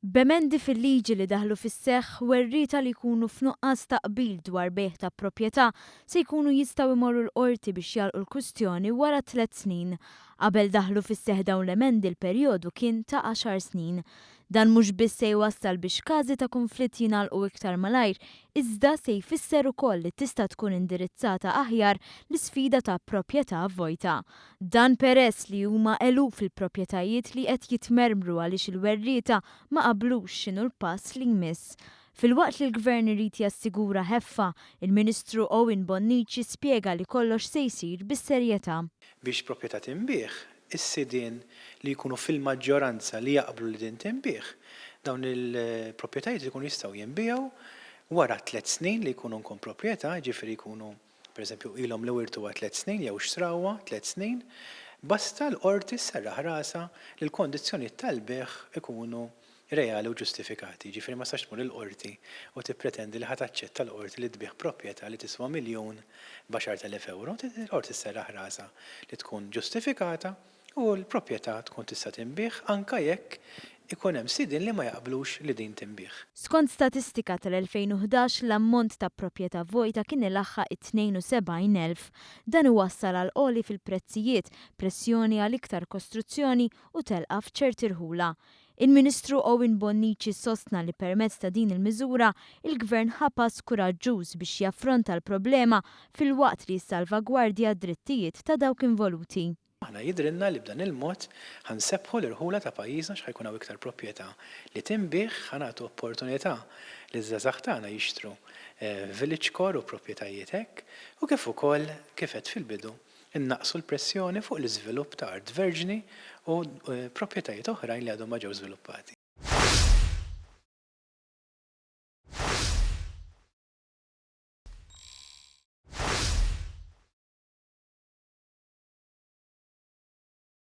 B'emendi fil-liġi li daħlu fis-seħħ, werrieta li jkunu f'nuqqas ta' qbil dwar bejgħ ta' proprjetà se jkunu jistgħu jmorru l-Qorti biex jagħlqu l-kwistjoni wara tlett snin. Qabel daħlu fis-seħħ dawn l-emendi l-perjodu kien ta' għaxar snin. Dan mhux biss se jwassal biex każi ta' kunflitt jingħalqu iktar malajr, iżda se jfisser ukoll li tista' tkun indirizzata aħjar l-isfida ta' proprjetà vojta. Dan peress li huma eluf il-proprjetajiet li qed jitmermru għaliex il-werrieta ma qablux x'inhu l-pass li jmiss. Filwaqt li l-Gvern irid jassigura ħeffa, il-Ministru Owen Bonnici spjega li kollox se jsir bis-serjetà. Biex proprjetà tinbiegħ, is-sidien li jkunu fil-maġġoranza li jaqblu li din tinbiegħ, dawn il-proprjetajiet ikunu jistgħu jinbiegħu wara tlett snin li jkunu inkomproprjetà, jiġifieri jkunu, pereżempju, ilhom li wirtuha tlett snin jew xtrawha tlett snin, basta l-qorti sserraħ rasha li l-kondizzjonijiet tal-bejgħ ikunu reali u ġustifikati. Jiġifieri ma tistax tmur il-qorti u tippretendi li ħa taċċetta l-qorti li tbigħ proprjetà li tiswa miljun b'10,000 ewro. Il-qorti sserraħ rasha li tkun ġustifikata u l-proprjetà tkun tista' tinbiegħ anke jekk ikun hemm sidien li ma jaqblux li din tinbiegħ. Skont statistika tal-2011 l-ammont ta' proprjetà vojta kien ilaħħaq it-72,000. Dan iwassal għal għoli fil-prezzijiet, pressjoni għal iktar kostruzzjoni u telqa f'ċerti rħula. Il-Ministru Owen Bonnici sostna li permezz ta' din il-miżura, il-Gvern ħa pass kuraġġuż biex jaffronta l-problema filwaqt li jissalvagwardja d-drittijiet ta' dawk involuti. Aħna jidhrilna li b'dan il-mod ħa nsebbħu l-irħula ta' pajjiżna għax ħa jkun hawn iktar proprjetà li tinbiegħ, ħa nagħtu opportunità liż-żgħażagħ tagħna jixtru village core u proprjetajiet hekk u kif ukoll, kif għedt fil-bidu, Innaqqsu l-pressjoni fuq l-iżvilupp ta' art verġni u proprjetajiet oħrajn li għadhom ma ġewx żviluppati.